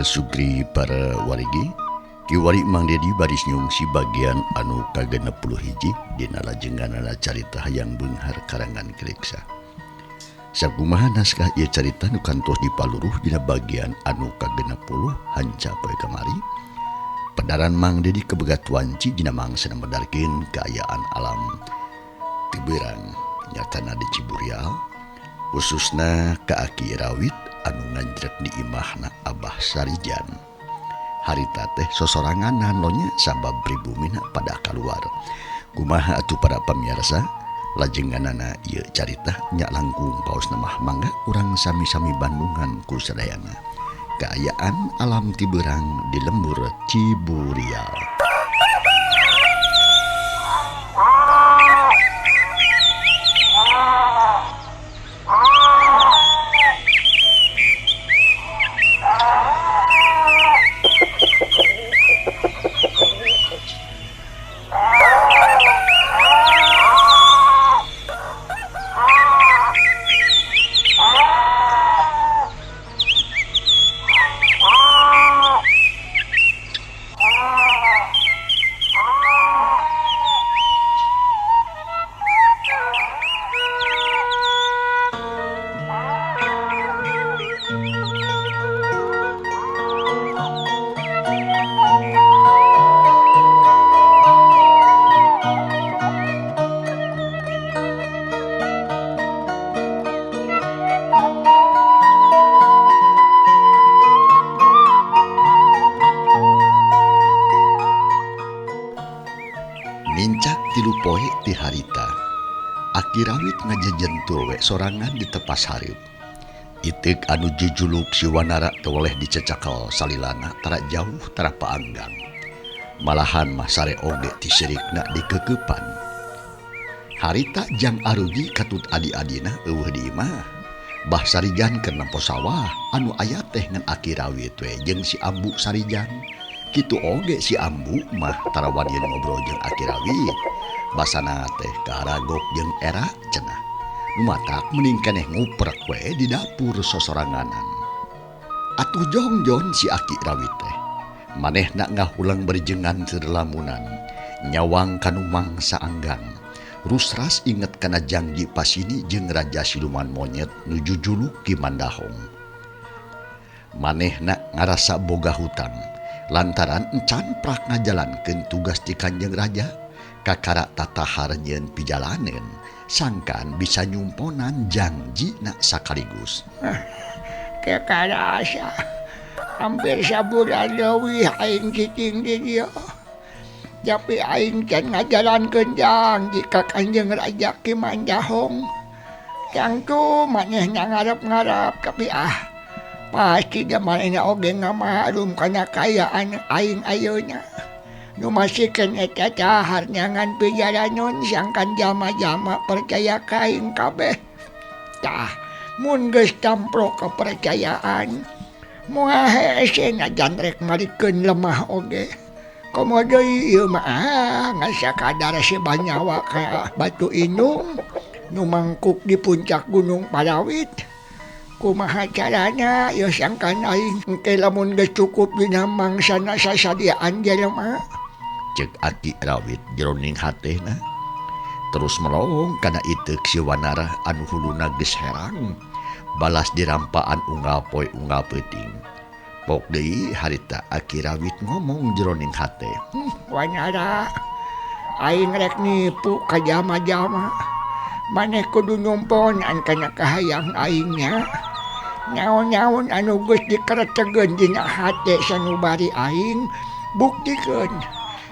Sugri para warigi Kiwari Mang Dedi baris nyungsi bagian anu ka-61 dina lajenganana carita hayang beunghar karangan Kreksa. Sakumaha naskah ieu carita nu kantos dipaluruh dina bagian anu ka-60 hanca poe kamari. Pedaran Mang Dedi kebegat wanci dina mangsa medarkeun kaayaan alam Tiberang nyatana di Ciburial khususna ka Aki Rawit anu nganjrek di imahna Abah Sarijan. Harita teh sosoranganan lonya sabab pribumina pada kaluar. Kumaha atuh para pamirsa lajenganana ieu carita nya langkung paos mah mangga urang sami-sami bandungan ku sadayana. Kaayaan alam Tiberang di lembur Ciburial. Nincak tilu poe ti harita, Aki Rawit ngajejentul we sorangan di tepas hareup. Itik anu jujuluk si Wanara teu weleh dicecakel salilana tara jauh tara paanggang. Malahan mah sare oge ti sirikna dikeukepan. Harita jang arugi katut adi-adina eueuh di imah. Bah Sarijan keur nempo sawah anu aya teh ngan Aki Rawit we jeung si Ambu Sarijan. Kitu oge si Ambu mah tara wani ngobrol jeung Aki Rawit. Basana teh karagok jeung era cenah. Nu matak mending keneh nguprek we di dapur sosoranganan. Atuh jongjon si Aki Rawit teh. Manehna ngahulang berjengan keur lamunan. Nyawang kanu mangsa anggang. Rusras inget kana janji pasini jeung raja siluman monyet nu jujuluk Ki Mandahong. Manehna ngarasa boga hutang. Lantaran encan prak ngajalankeun tugas ti Kanjeng Raja, kakara tatahar nyieun pijalaneun, sangkan bisa nyumponan janjina sakaligus. Kekarasa hampir sabulan leuwih aing cicing di dieu. Tapi aing can ngajalankeun janji ka Kanjeng Raja Ki Mandahong. Tangtu manehna ngarep-ngarep tapi pasti da manehna oge ngamaklum kana kaayaan aing ayeuna. Nu masikeun eta dahar nyangan pijalaneun sangkan jama-jama percaya ka aing kabeh. Tah, mun geus tamprok kepercayaan, moal hese najan rek malikeun lemah oge. Komo deui ieu mah ngan sakadar sebanyawa ka batu indung nu mangkuk di puncak Gunung Parawit. Kumaha carana ieu sangkan aing engke lamun geus cukup dina mangsana sasadiaan jelema. Ceuk Aki Rawit jroning hatena. Terus melong kana iteuk si Wanara anu huluna geus herang balas dirampaan unggal poe unggal peuting. Pok deui harita Aki Rawit ngomong jroning hate. Wanara aing rek nipu ka jama-jama. Maneh kudu nyumponan kana kahayang aingnya. Naon-naon anu geus dikeretegeun dina hate sanubari aing buktikeun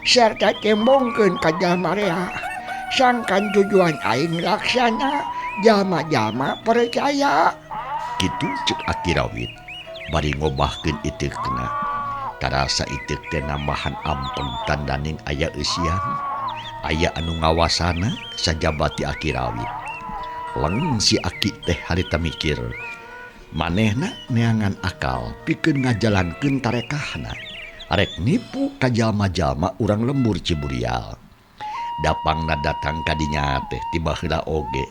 sarta tembongkeun ka jalma rea. Sangkan tujuan aing laksana jalma-jalma percaya. Kitu ceuk Aki Rawit bari ngobahkeun iteukna. Karasa iteuk teh nambahan ampeng tandaning aya eusian. Aya anu ngawasana sajabati Aki Rawit. Leng si Aki teh harita mikir. Manehna neangan akal pikeun ngajalankeun tarekahna. Arek nipu ka jalma-jalma urang lembur Ciburial. Dapangna datang ka dinya teh tiba heula oge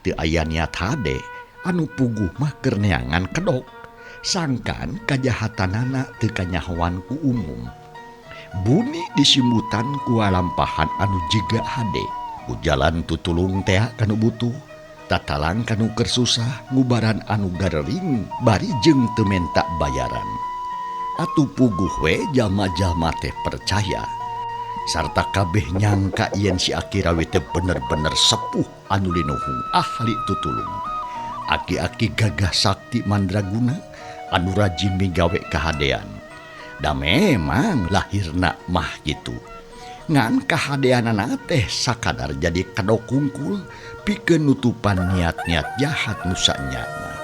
teu aya niat hade anu puguh mah keur neangan kedok. Sangkan kajahatanana teu kanyahoan ku umum. Buni disimbutan ku lampahan anu jiga hade. Ku jalan tutulung tea kanu butuh, tatalang kanu keur susah, ngubaran anu garering bari jeung teu menta bayaran. Atuh puguh we jalma-jalma teh percaya. Sarta kabeh nyangka yen si Aki Rawit teh bener-bener sepuh anu linuhung ahli tutulung. Aki-aki gagah sakti mandraguna anu rajin migawe kahadean. Da memang lahirna mah kitu. Ngan kahadeanana teh sakadar jadi kedok kungkul pikeun nutupan niat-niat jahat nu sanyana.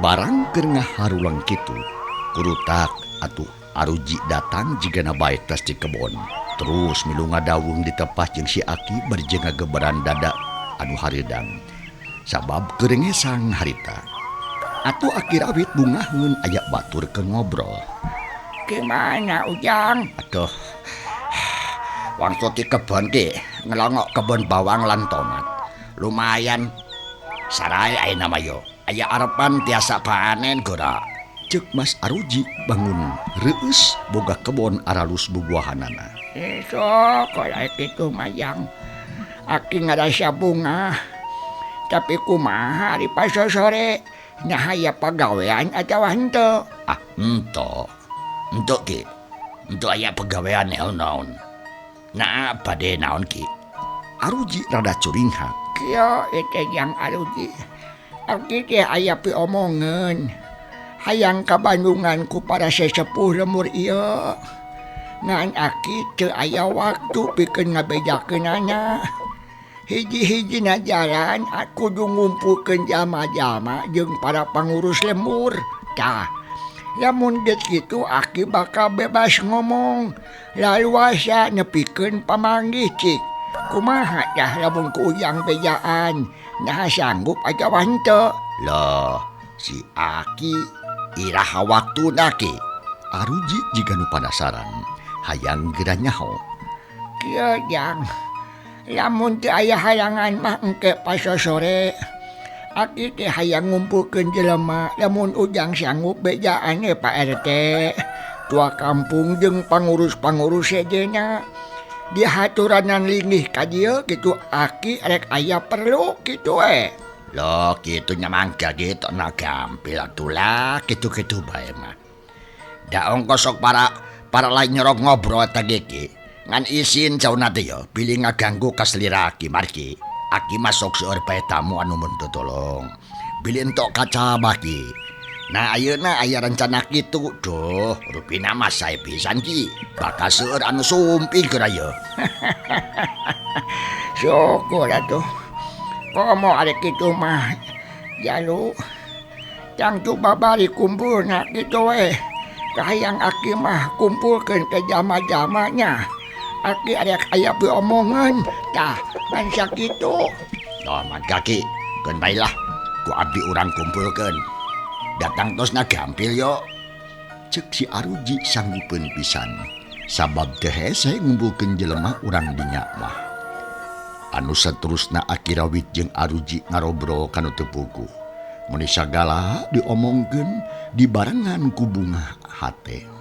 Barang keur ngaharulang kitu, kurutak atuh Aruji datang jigana bae tas di kebon. Terus milu ngadawung ditepah jeung si Aki bari jeung ngageberan dada anu hareudang. Sabab keur ngesang harita. Atuh Aki Rawit bungaheun aya batur keur ngobrol. Gimana Ujang? Aduh. Wangsul ti kebon ki ngelongok kebon bawang lan tomat. Lumayan sarai ayeuna mah yo. Aya arepan tiasa panen gora. Ceuk Mas Aruji bangun reueus boga kebon aralus bubuahanana. Sok kolai kitu mayang. Aki ngarasa bungah. Tapi kumaha ari pasosore nah aya pagawean atawa henteu? Ah, henteu. Henteu ki. Henteu aya pagawean naon. Nah, bade naon ki? Aruji rada curinghak. Kieu eta jang Aruji. Aki teh aya piomongeun. Hayang ka Bandungan ku para sesepuh lemur ieu. Ngan aki teu aya waktu pikeun ngabejakeunana. Hiji-hijina jalan aku kudu ngumpulkeun jalma-jalma jeung para pangurus lemur. Tah, lamun geus kitu aki bakal bebas ngomong. Laluasa nepikeun pamanggih cik. Kumaha tah lamun ku Ujang bejaan? Nah sanggup atawa henteu? Loh, si Aki iraha waktuna ki? Aruji jiga nu panasaran, hayang geura nyaho. Kieu Jang, lamun teu aya halangan mah engke pasosore. Aki teh hayang ngumpulkeun jelema lamun Ujang sanggup bejaan we Pak RT. Tua kampung jeung pangurus-pangurus sejenna. Dihaturanan linggih ka dieu kitu aki rek aya perlu kitu we. Loh, kitu nya mangga kitu na gampil atuh lah kitu-kitu bae mah. Da ongkos sok para lain nyorok ngobrol eta ge ki. Ngan isin jauna teh yo bilih ngaganggu kaselira aki margi. Aki mah sok seueur bae tamu anu mun tolong. Bilih entok kacabah ki. Nah ayeuna aya rencana kitu. Duh, rupina mah sae pisan ki. Bakal seueur anu sumping geura ye. Syukur atuh. Komo ari kitu mah jalu. Tangtu babari kumpulna kitu we. Kahayang aki mah kumpulkeun ke jalma-jalmanya. Aki arek aya piomongan. Tah, ngan sakitu. Loh, mangga ki, keun bae lah. Ku abdi urang kumpulkeun. Datang tosna gampil yo. Ceuk si Aruji sanggupeun pisan. Sabab teu hese ngumpulkeun jelema urang dinya mah. Anu saterusna Aki Rawit jeung Aruji ngarobrol kanu teu puguh. Mun sagala diomongkeun dibarengan ku bungah hate.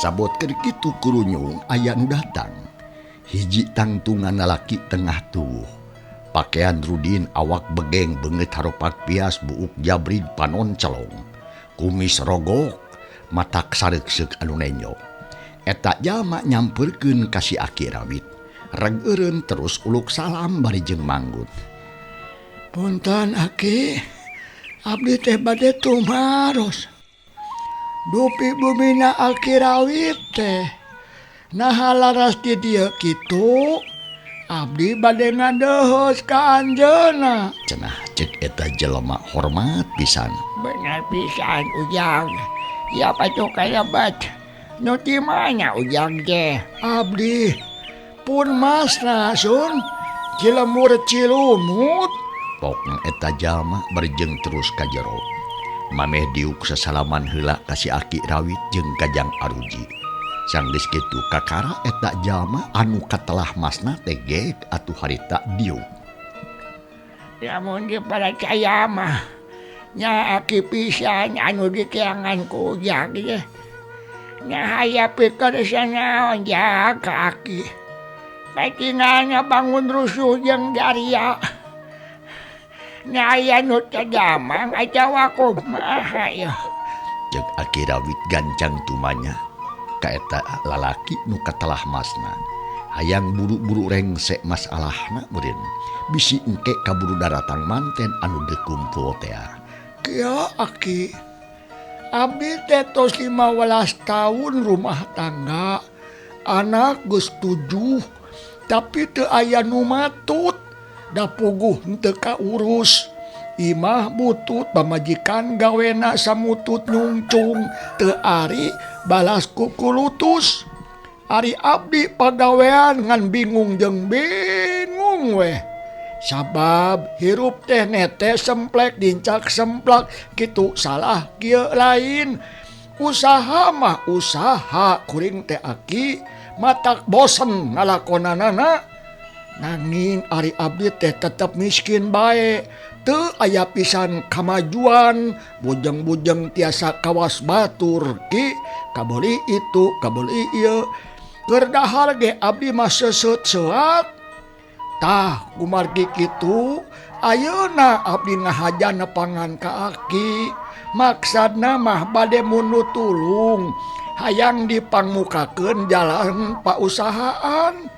Sabot keur kitu kurunyung aya nu datang. Hiji tangtungan lalaki tengah tuwuh. Pakean rudin awak begeng beungeut haropat pias buuk jabrig panon celong. Kumis rogok, matak sareukseuk anu nenyok. Eta jalma nyamperkeun ka si Aki Rawit. Reg eureun terus uluk salam bari jeung manggut. Punten Aki, abdi teh bade tumaros. Dupi bumina Aki Rawit teh naha laras di dieu kitu, abdi bade ngadeuheus ka anjeunna. Cenah cek eta jelema hormat pisan. Bener pisan Ujang. Ya patuh kalebat. Nu ti mana Ujang teh? Abdi pun masna sun Cilemur Cilumut. Pokna eta jalma berjeng terus ka jero. Mameh diuk sasalaman heula ka si Aki Rawit jeung Kajang Aruji. Sanggeus kitu kakara eta jalma anu katelah masna teh geek atuh harita diuk. Lamun dipercaya mah nya aki pisan anu diteangan ku Ujang ge. Nya haya pikeun sanaon ja ka aki. Patingannya bangun rusuh jeung daria. Nya aya nu teu damang atawa kumaha yeuh. Ceuk Aki Rawit gancang tumanya ka eta lalaki nu katelah masna. Hayang buru-buru rengsek masalahna meureun. Bisi engke kaburu daratang manten anu deuk kumpul tea. Kieu Aki, abdi teh tos 15 tahun rumah tangga. Anak geus 7, tapi teu aya nu matut. Da puguh henteu kaurus. Imah butut pamajikan gawena samutut nyungcung teu ari balas kukulutus. Ari abdi pagawean ngan bingung jeung bingung weh. Sabab hirup teh nete semplek dincak semplak kitu salah kieu lain. Usaha mah usaha kuring teh aki matak bosen ngalakonanana. Nanging ari abdi teh tetep miskin bae. Teu aya pisan kamajuan, bujeng-bujeng tiasa kawas batur ki kabeli itu kabeli ieu. Keur dahar ge abdi mah seuseut sehat. Tah kumargi kitu ayeuna abdi ngahaja nepangan ka aki. Maksadna mah bade mundut tulung, hayang dipangmukakeun jalan pausahaan.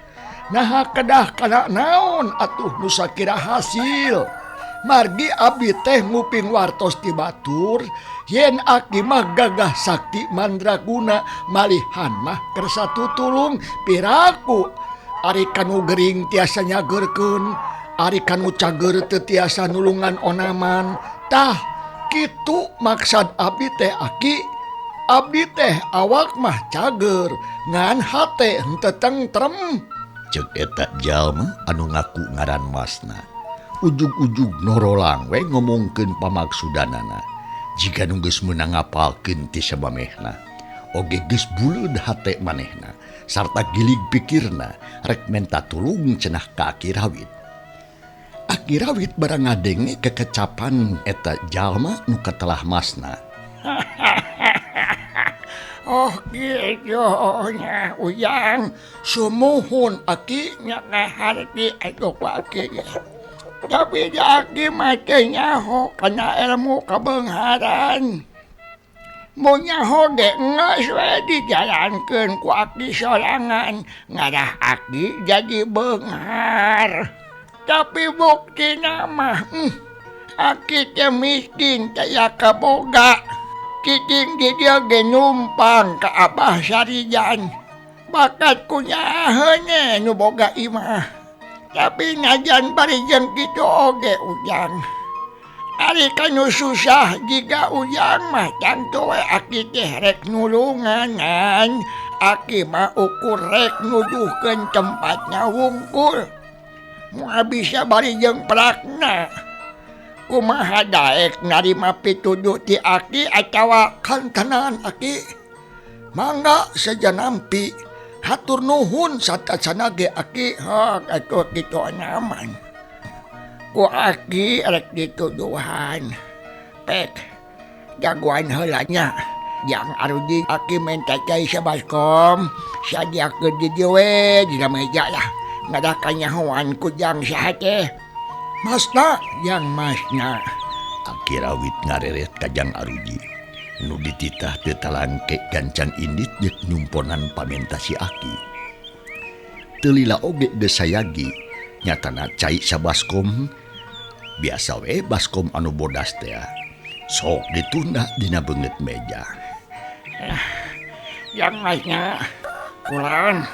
Naha kedah kana naon atuh nu sakira hasil. Margi abdi teh nguping wartos ti batur yen aki mah gagah sakti mandraguna malihan mah kersa tutulung piraku. Ari kanu gering tiasa nyageurkeun, ari kanu cager teu tiasa nulungan onaman. Tah kitu maksad abdi teh aki. Abdi teh awak mah cager ngan hate henteu tentrem. Ceuk eta jalma anu ngaku ngaran masna. Ujug-ujug norolang we ngomongkeun pamaksudanana. Jiga nu geus meunang ngapalkeun ti sabamehna. Oge geus buleud hate manehna sarta gilig pikirna rek menta tulung cenah ka Aki Rawit. Aki Rawit barang ngadenge kekecapan eta jalma nu katelah masna. Oh gitu nya Ujang, sumuhun aki nya ngaharti atuh ku aki. Tapi aki mah teu nyaho kana ilmu kabeungharan. Mun nyaho ge geus we dijalankeun ku aki sorangan, ngarah aki jadi beunghar. Tapi buktina mah aki teh miskin taya kaboga. Cicing di dieu ge numpang ka Abah Sarijan. Bakat ku nyaaheun nu boga imah. Tapi najan bari jeung kitu oge Ujang. Ari kanu susah jiga Ujang mah tangtu we aki teh rek nulunganan. Aki mah ukur rek nuduhkeun tempatna wungkul. Moal bisa bari jeung prakna. Kumaha daek narima pituduh ti aki atawa kantenan aki. Mangga saja nampi. Hatur nuhun satacana ge aki. Hok atuh kitu nyaman. Ku aki rek dituduhan. Pek jagoan heula nya. Jang Arudi aki menta cai sabaskom sadiakeun di dieu we dina meja lah. Ngadah kanyahoan ku jang saha teh? Masna, jang masna. Aki Rawit ngareret ka Jang Aruji. Nu dititah teu talangke gancang indit jeung nyumponan pamenta si Aki. Teu lila oge geus sayagi nyatana cai sabaskom biasa we baskom anu bodas teh. Sok ditunda dina beungeut meja. Jang masna kulan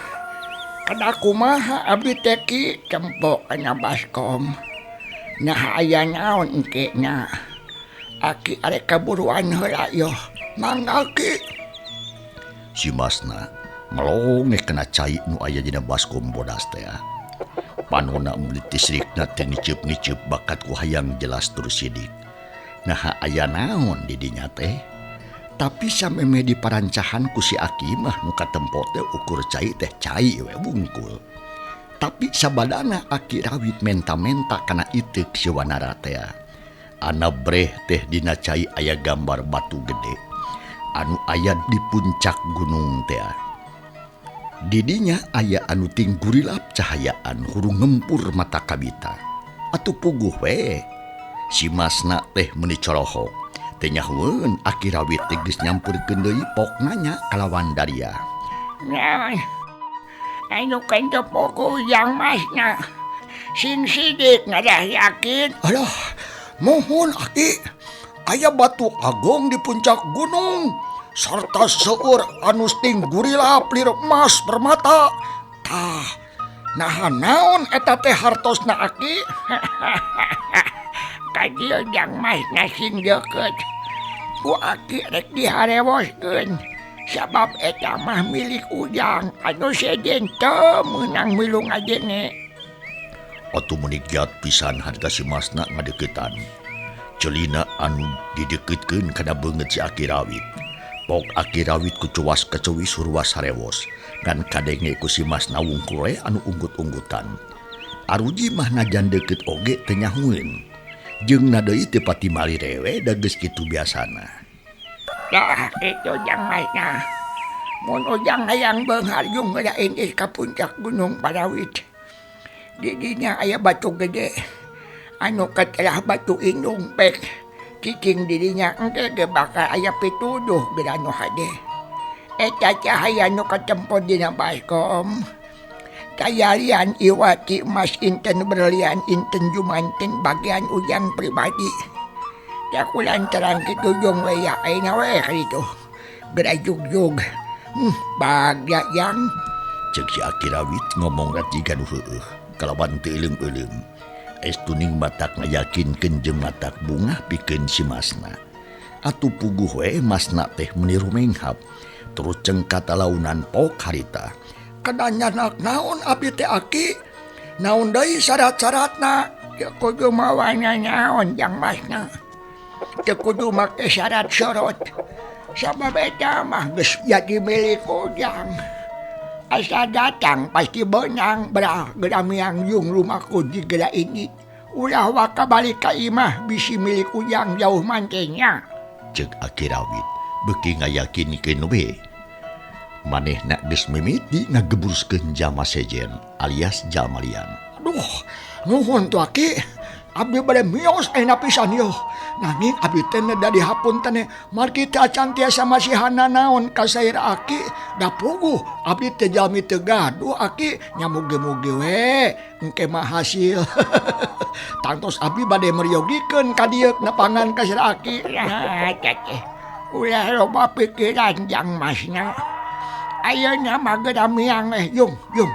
kada kumaha abdi teh ki tempo kana baskom. Nah aya naon engke nya. Aki arek kaburuan heula yoh. Mangga ki. Si Masna melonge kana cai nu aya dina baskom bodas teh. Panona meuli tisrikna teh ngiceup-ngiceup bakat ku hayang jelas tur sidik. Naha aya naon di dinya teh? Tapi samemeh diparancahan ku si Aki mah nu katempo teh ukur cai teh cai we bungkul. Tapi sabadana Aki Rawit menta-menta kana iteuk si Wanara teh. Ana breh teh dina cai aya gambar batu gede anu aya di puncak gunung teh. Didinya aya anu tinggurilap cahayaan hurung ngempur mata kabita. Atuh puguh we. Si Masna teh meuni corohok. Teu nyahueun Aki Rawit teh geus nyampurkeun deui pokna nya kalawan daria. Nah, anu kento poko yang masna. Sing sidik ngadah yakin. Alah, mohon Aki. Aya batu agong di puncak gunung sarta seueur anu tinggurilap lir emas permata. Tah, naha naon eta teh hartosna Aki? Kadieu jang masna sing deukeut. Ku Aki rek diharewoskeun. Sabab eta mah milik ujang anu sejen teu meunang milu ngajenge. Atuh meuni giat pisan harita si Masna ngadeuketan. Celina anu dideuketkeun kana beungeut si Aki Rawit. Pok Aki Rawit ku cuas kaceuwis huruas harewos. Ngan kadenge ku si Masna wungkul we anu unggut-unggutan. Aruji mah najan deukeut oge teu nyahueun. Jeung na deui teu pati malirewe da geus kitu biasana. Dah kitu jang masna. Mun ujang hayang beunghar jeung geura indih ka puncak Gunung Parawit. Di dinya aya batu gede anu katelah batu indung pek. Cicing di dinya engke ge bakal aya pituduh geura nu hade. Eta cahaya nu katempo dina baskom. Kayalian iwati emas inten berlian inten jumanten bagian ujang pribadi. Jaku lantaran kitu jung we ya ayeuna we kitu. Geura jugjug. Bagja jang. Ceuk si Aki Rawit ngomong jiga nu heueuh kalawan teu euleuh-euleuh. Estuning matak ngayakinkeun jeung matak bungah pikeun si Masna. Atuh puguh we Masna teh meuni rumenghap. Terus cengkat launan pok harita. Kadanyanak naon abdi teh Aki? Naon deui syarat-syaratna? Teu kudu mawana naon jang Masna. Teu kudu make syarat sorot. Sabab eta mah geus jadi milik ujang. Asa datang pasti beunang berah geura miang jung lumaku di geura ini. Ulah waka balik ka imah bisi milik ujang jauh mantenya. Ceuk Aki Rawit beuki ngayakinkeun we. Manehna geus mimiti ngagebruskeun jalma sejen alias jalma lian. Aduh, nuhun tuh Aki. Abdi bade mios ayeuna pisan yoh. Nanging abdi teh da dihapunten margi teu acan tiasa masihana naon ka sair Aki. Da puguh abdi teh jalmi teu gaduh Aki, nya mugi-mugi we engke mah hasil. Tangtos abdi bade meryogikeun ka dieu nepangan ka sair Aki. Ulah loba pikiran jang masna. Ayeuna mah geura miang jung jung.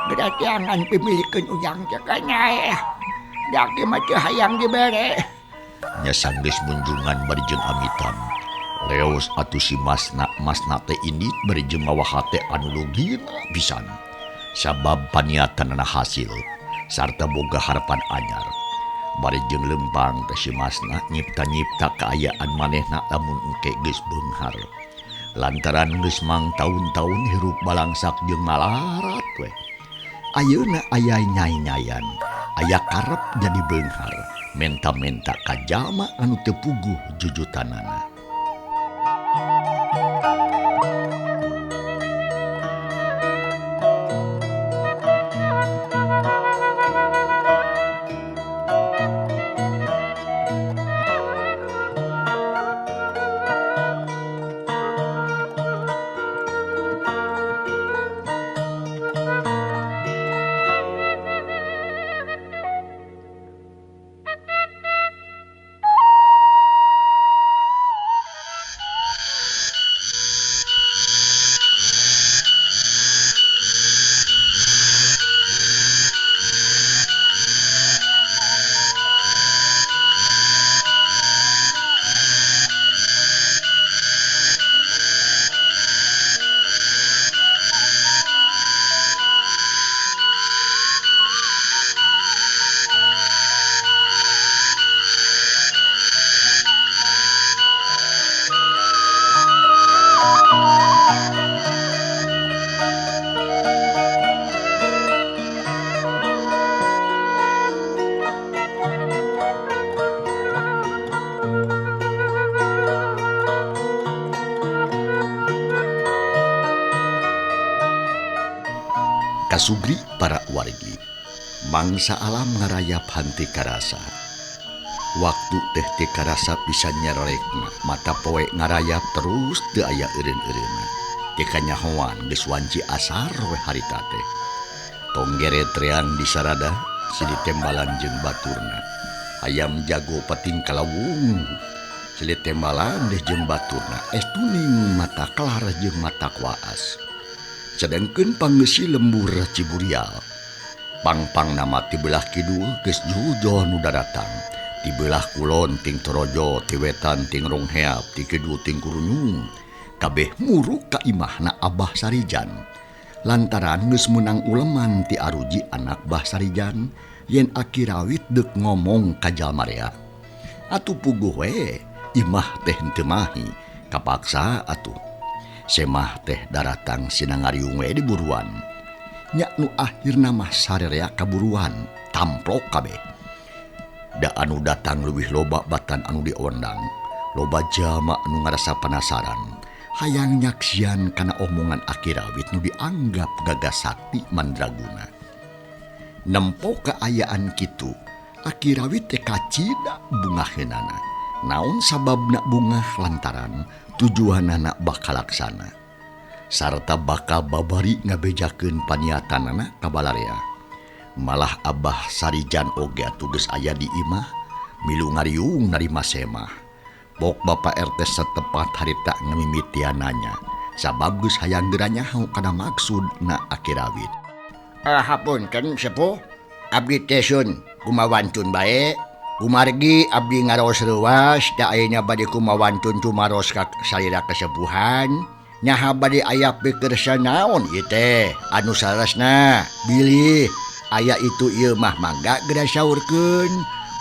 Geura tiangan pimilikeun ujang teh kana Daki mah teu hayang dibere. Nya sanggeus munjungan bari jeung amitan. Leos atuh si Masna, Masna teh indit bari jeung mawa hate anu lugina pisan. Sabab paniatanana hasil sarta boga harapan anyar. Bari jeung lempang teh si Masna nyipta-nyipta kaayaan manehna lamun engke geus beunghar. Lantaran geus mang taun-taun hirup balangsak jeung malarat we. Ayeuna aya nyai-nyayan, aya karep jadi beunghar, menta-menta ka jalma anu teu puguh jujutanana. Kasugri para wargi, mangsa alam ngarayap henteu karasa. Waktu teh teu karasa pisan nyarorekna, mata poe ngarayap terus teu aya eureun-eureunna. Teu kanyahoan geus wanci asar we harita teh. Tonggeret reang di sarada, silih tembalan jeung baturna. Hayam jago pating kalawung, silih tembalan deh jeung baturna. Es tuning mata kelar jeung mata kuaas. Sedangkeun pangeusi lembur Ciburial. Pangpang nama ti belah kidul geus jujo nu daratang. Ti belah kulon ting Torojo, ti wetan ting Rongheap, ti kidul ting Kurunyung. Kabeh muruk ka imahna Abah Sarijan. Lantaran geus meunang uleman ti aruji anak Bah Sarijan yen Aki Rawit deuk ngomong ka jalma rea. Atuh puguh we imah teh henteu mahi, kapaksa atuh. Semah teh daratang sinangariung we di buruan. Nya nu akhirna mah sarerea kaburuan, tamplok kabeh. Da anu datang leuwih loba batan anu diondang. Loba jalma anu ngarasa penasaran, hayang nyaksian kana omongan Aki Rawit nu dianggap gagas sakti mandraguna. Nempo kaayaan kitu, Aki Rawit teh kacida bungaheunana. Naon sababna bungah lantaran tujuanana bakal laksana sarta bakal babari ngabejakeun paniatanana ka balarea. Malah Abah Sarijan oge atuh geus aya di imah milu ngariung narima semah. Pok Bapak RT setepat harita ngamimitiananya sabab geus hayang geura nyaho kana maksudna Aki Rawit. Hapunten sepuh, abdi teh sun kumawantun bae. Kumargi abdi ngaros reuas da ayeuna bade kumawantun tumaros ka salira kesepuhan. Nyaha bade aya pikersa naon ieu teh anu saresna bilih aya itu ieu mah mangga geura saurkeun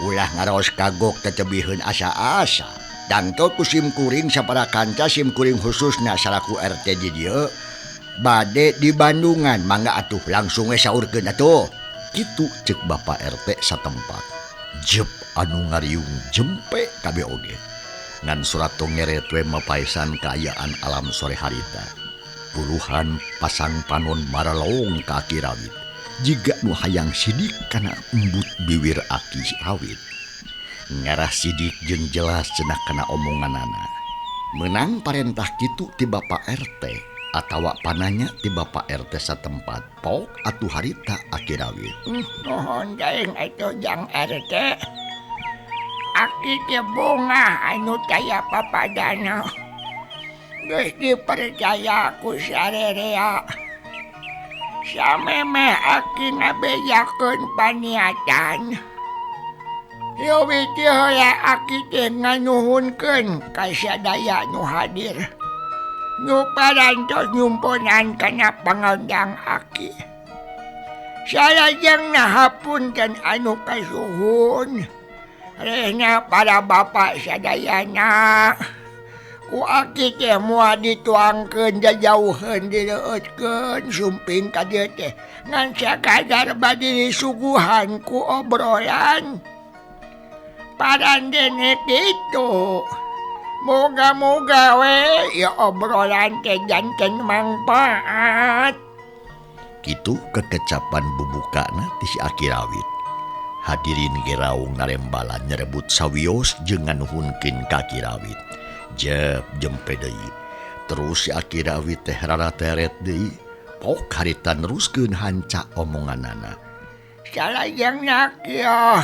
ulah ngaros kagok tetebiheun asa-asa. Tangto ku simkuring sapara kanca simkuring khususna salaku RT di dieu bade di Bandungan mangga atuh langsung we saurkeun atuh. Kitu ceuk Bapak RT satempat. Jep anu ngariung jempe kabeh oge. Ngan surat tongeret we mapaesan kaayaan alam sore harita. Puluhan pasang panon maralong ka Aki Rawit. Jiga nu hayang sidik kana embut biwir Aki Rawit. Ngarah sidik jeung jelas cenah kana omonganana. Menang parentah kitu ti Bapak RT atawa pananya ti Bapak RT satempat. Pok atuh harita Aki Rawit. Nuhun daeng atuh jang RT. Aki teh bungah anu taya papadana. Geus dipercaya ku sarerea. Samemeh aki ngabejakeun paniatan. Leuwih ti heula aki teh nganuhunkeun ka sadaya nu hadir. Nu parantos nyumponan kana pangondang aki. Salajengna hapunten anu kasuhun. Rehna para bapak sadayana. Ku aki teh moal dituangkeun jajauheun dileueutkeun sumping ka dieu teh ngan sakadar bade disuguhan ku obrolan. Parandene kitu. Moga-moga we ya obrolan teh janten mangpaat. Kitu kekecapan bubukana ti si Aki Rawit. Hadirin geraung narembalan nyerebut sawios jeung nganuhunkeun ka Aki Rawit. Jep jempe deui. Terus si Aki Rawit teh rarateret deui. Pok harita neruskeun hanca omonganana. Salajengna kieu.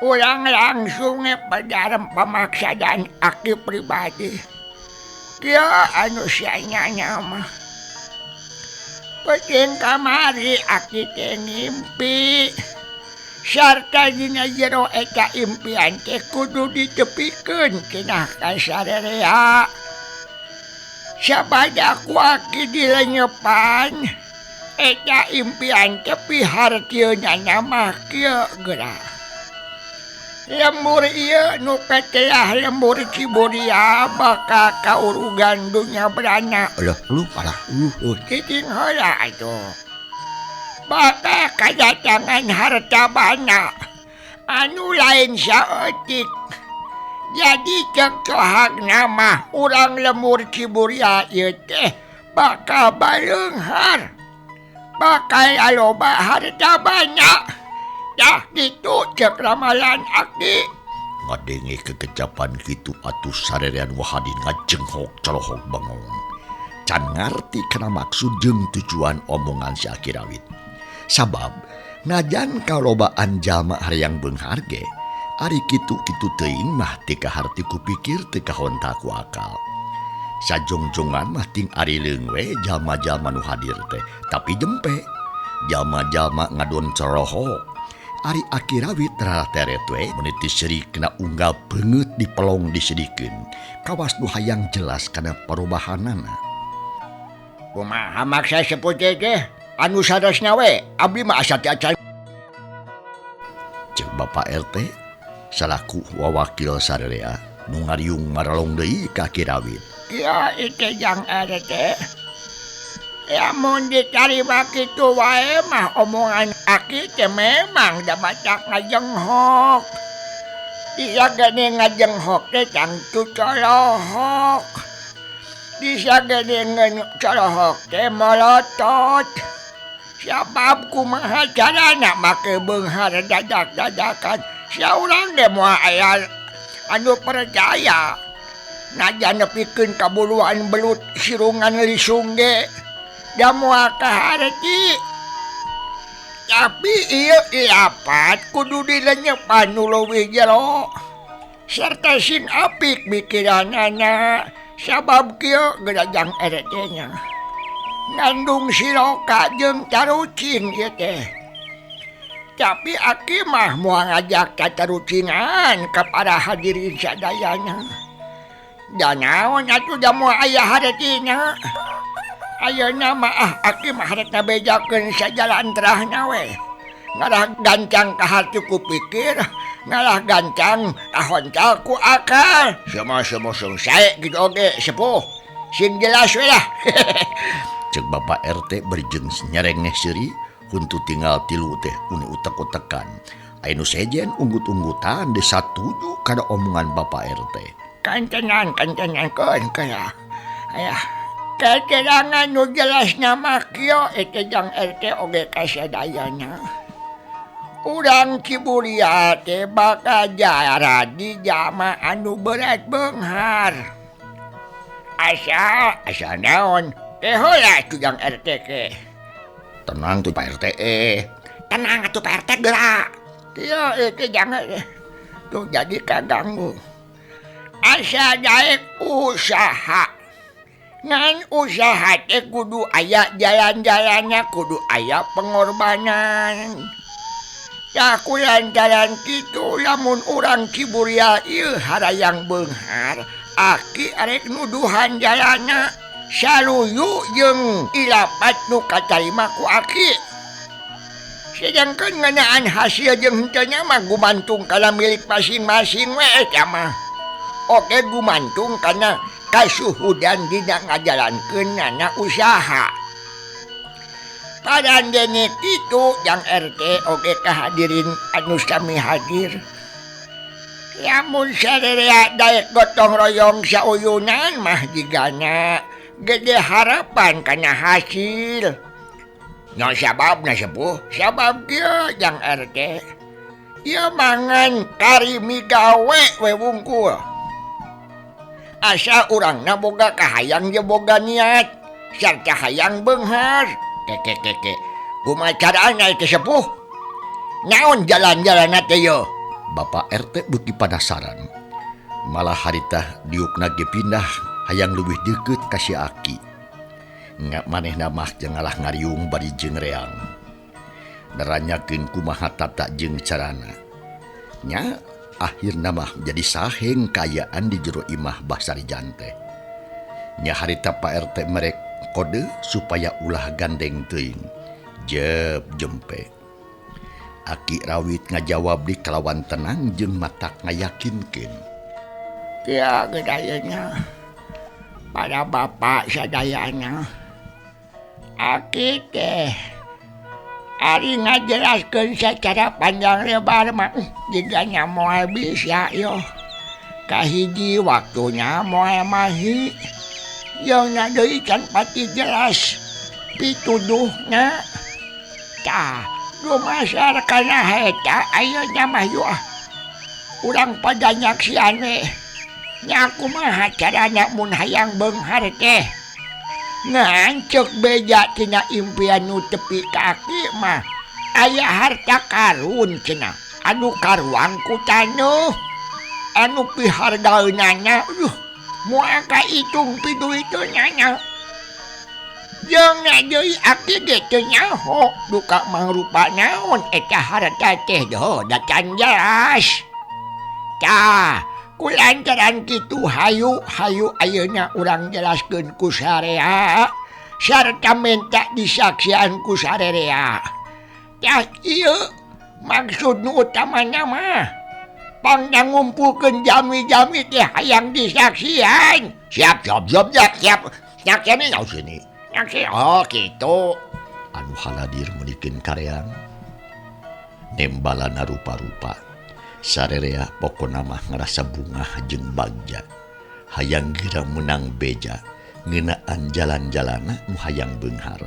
Urang langsung pedaram pamaksadan aki pribadi. Kieu anu sianya mah. Peuting kamari aki teh ngimpi. Sarta dina jero eta impian teh kudu ditepikeun cenah ka sarerea. Sabada ku aki dilenyepan eta impian teh pihartieunana mah kieu geura. Lembur ieu nu katelah lembur Ciburia bakal kaurugan dunya berana. Alah lu alah Cicing heula atuh. Bakal kadatangan harta bana anu lain saeutik. Jadi cek cohakna mah urang lembur Ciburia ieu teh bakal baleunghar. Bakal aloba harta banyak. Dah gitu cek ramalan aki. Ngadenge kekecapan kitu atuh sarerean wahadin ngajenghok colohok bengong. Can ngarti kana maksud jeung tujuan omongan si Aki Rawit. Sabab najan kalobaan jalma hayang beunghar ge, ari kitu-kitu teuing mah teu kaharti ku pikir teu kahonta ku akal. Sajongjongan mah ting ari leung we jalma-jalma nu hadir teh, tapi jempe jalma-jalma ngadon corohok. Ari Aki Rawit rarateret we meniti seuri kena unggal beungeut dipelong disedikeun. Kawas nu hayang jelas kana perubahanana. Kumaha maksa sepuh teh? Anu saresna we, abdi mah asa teu acan. Ceuk Bapak RT salaku wawakil sarerea nu ngariung maralong deui ka Aki Rawit. Kieu ieu jang RT. Lamun ditarima kitu wae mah omongan aki teh memang da matak ngajenghok. Bisa gede ngajenghok teh tangtu colohok. Bisa gede colohok teh molotot. Sabab kumaha carana make beunghar dadak-dadakan. Saurang ge moal aya anu percaya. Najan nepikeun kabuluan belut sirungan lisung ge. Da moal kaharti. Tapi ieu ilapat kudu dilenyepan nu leuwih jero. Sarta sing apik mikiranana. Sabab kieu gerajang RT nya. Ngandung siloka jeung tarucing ieu teh. Tapi aki mah moal ngajak tatarucingan ka para hadirin sadayana. Da naon atuh da moal aya haretina. Ayeuna mah aki mah rek ngabejakeun sajalan terahna we. Ngarah gancang ka hati ku pikir, ngarah gancang kahoncal ku akal. Semua-semua sae gitu oge sepuh. Sing jelas we lah. Cek Bapak RT berjeng nyerengeh seuri, huntu tinggal tilu teh uni utek-utekan. Aya nu sejen unggut-unggutan desa satuju kana omongan Bapak RT. Kantenan keun keun. Aya keterangan nu jelas nama kieu eta jang RT oge kasadayana. Urang Ciburia teh bakal jaradi jalma anu berat beunghar. Asa naon? Teh heula atuh jang RT ke. Tenang tuh Pak RT. Tenang atuh Pak RT geura. Kieu ieu jang tuh jadi kaganggu. Asa daek usaha. Ngan usaha teh kudu aya jalan-jalannya, kudu aya pengorbanan. Tah kulantaran kitu lamun urang Ciburia ieu harayang beunghar, aki arek nuduhan jalana saluyu jeung ilapat nu katarima ku aki. Sedangkan ngeunaan hasil jeung henteu nya mah gumantung kana milik masing-masing we eta mah. Oke gumantung kana kasuhudan dina ngajalankeunana usaha. Parandene kitu jang RT oge kahadirin anu sami hadir. Lamun sarerea daek gotong royong sauyunan mah jigana gede harapan kana hasil. No sababna sepuh, sabab kieu jang RT. Ieu mangan kari migawe we wungkul. Asa urangna boga kahayang jeung boga niat sarta hayang beunghar. Keke keke. Kumaha carana teh sepuh? Naon jalan-jalanna teh yeuh? Bapak RT beuki panasaran. Malah harita diukna ge pindah hayang leuwih deukeut ka si Aki. Nga manehna mah jeung ngalah ngariung bari jeung reang. Neranyakeun kumaha tata jeung carana. Nya akhirna mah jadi saheng kaayaan di jero imah Bah Sarijan teh. Nya harita Pak RT merek kode supaya ulah gandeng teuing. Jep jempe. Aki Rawit ngajawab di kalawan tenang jeung matak ngayakinkeun. Kieu gedayana pada bapak sadayana. Aki teh ari ngajelaskeun secara panjang lebar mah jigana moal bisa yo. Kahiji waktunya moal mahi. Jeung na deui can pati jelas pituduhna. Tah dumasar kana eta ayeuna mah yeuh ah. Urang pada nyaksian we. Nya kumaha carana mun hayang beunghar teh? Ngan ceuk beja tina impian nu tepi ka aki mah aya harta karun cenah anu karuang ku taneuh anu pihargaeunana aduh moal kaitung piduiteunana nya. Jeung na deui aki ge teu nyaho duka mangrupa naon eta harta teh doh da can jelas. Tah kulantaran kitu hayu hayu ayeuna urang jelaskeun ku sarea sarta minta disaksian ku sarerea. Tah ieu maksud nu utamana mah pangna ngumpulkeun jami-jami teh hayang disaksian. Siap siap siap siap siap. Nyaksian naon sini? Nyaksian. Oh kitu. Anu haladir meunikeun kareang. Nembalana rupa-rupa. Sarerea pokona mah ngarasa bungah jeung bagja. Hayang geura meunang beja, ngeunaan jalan-jalana nu hayang beunghar.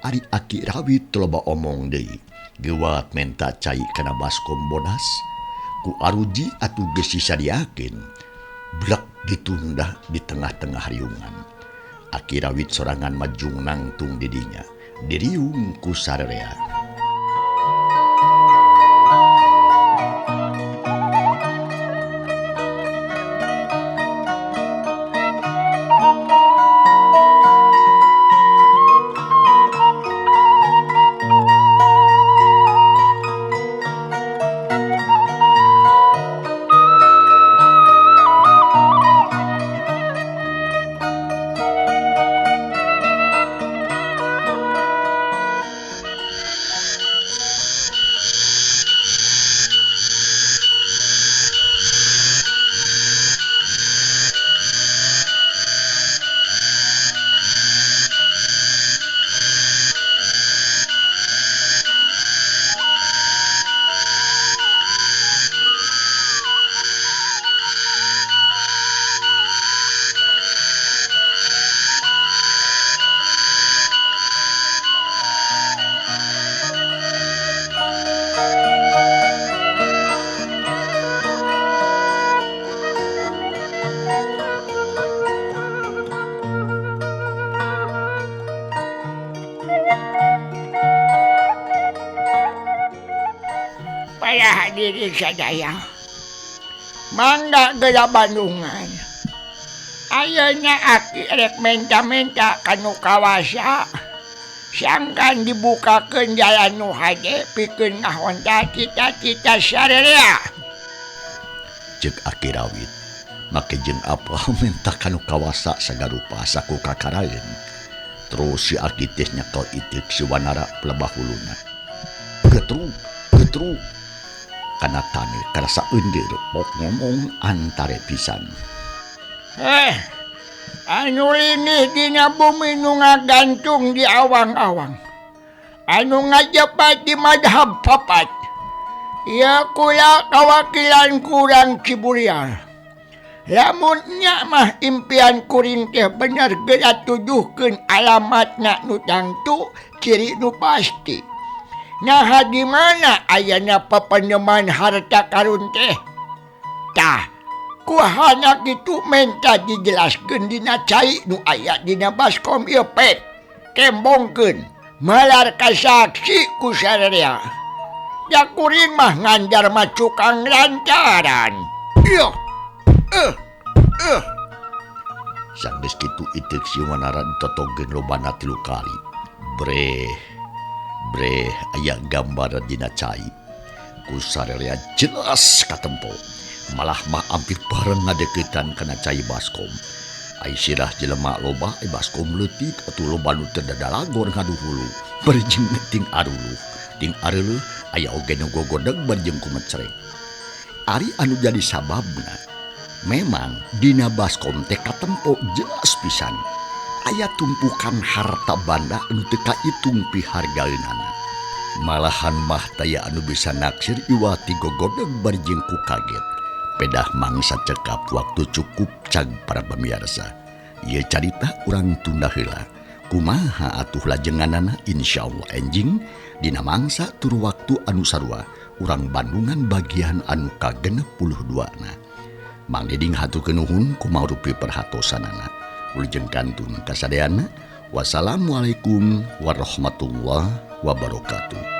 Ari Aki Rawit loba omong deui, geuwat menta cai kana baskom bodas, ku aruji atuh geus disadiakeun. Blek ditunda di tengah-tengah riungan. Aki Rawit sorangan majung nangtung di dinya, diriung ku sarerea. Para hadirin sadaya, mangga geura Bandungan. Ayeuna aki rek menta-menta kanu kawasa. Sangkan dibukakeun jalan nu hade pikeun ngahonta cita-cita sarerea. Ceuk Aki Rawit, make jeung apa menta kanu kawasa sagarupa saku kakaraeun. Terus si Aki teh nyekel itik si Wanara pelebah huluna. Getruk, getruk. Kana taneuh karasa eundir pok ngomong antare pisan. Anu linih dina bumi nu ngagantung di awang-awang. Anu ngajepat di madhab papat. Ya kula kawakilan kurang Ciburial. Lamun nya mah impian kuring teh bener geura tuduhkeun alamatna nu tangtu ciri nu pasti. Nah di mana ayana pepeneman harta karun teh? Tah, kuhana kitu menta dijelaskeun dina cai nu aya dina baskom ieu pek. Kembongkeun malar ka saksi ku sararea. Da kuring mah ngandar mah cukang lantaran. Ieu. Sanggeus kitu iteuk si Wanara ditotogeun lobana 3 kali. Breh breh aya gambar dina cai. Ku sararea jelas katempo. Malah mah ampir bareng ngadeuketan kana cai baskom. Ai sirah jelema loba ai baskom leutik atuh loba nu teu dadalagor ngaduhulu. Bari jeung ting aruluh, ting areuleuh aya oge nu gogodeg bari jeung kumecrek. Ari anu jadi sababna memang dina baskom teh katempo jelas pisan. Aya tumpukan harta banda anu teu kaitung pihargaeunana. Malahan mah taya anu bisa naksir iwati gogodeg bari jeung ku kaget. Pedah mangsa cekap waktu cukup cag para pemirsa. Ieu carita urang tunda heula. Kumaha atuh lajenganana insyaallah enjing dina mangsa tur waktu anu sarua urang Bandungan bagian anu ka-62 na. Mang Diding hatur nuhun kumaha rupi perhatosanana. Wilujeng kantun kasadayana. Wassalamualaikum warahmatullahi wabarakatuh.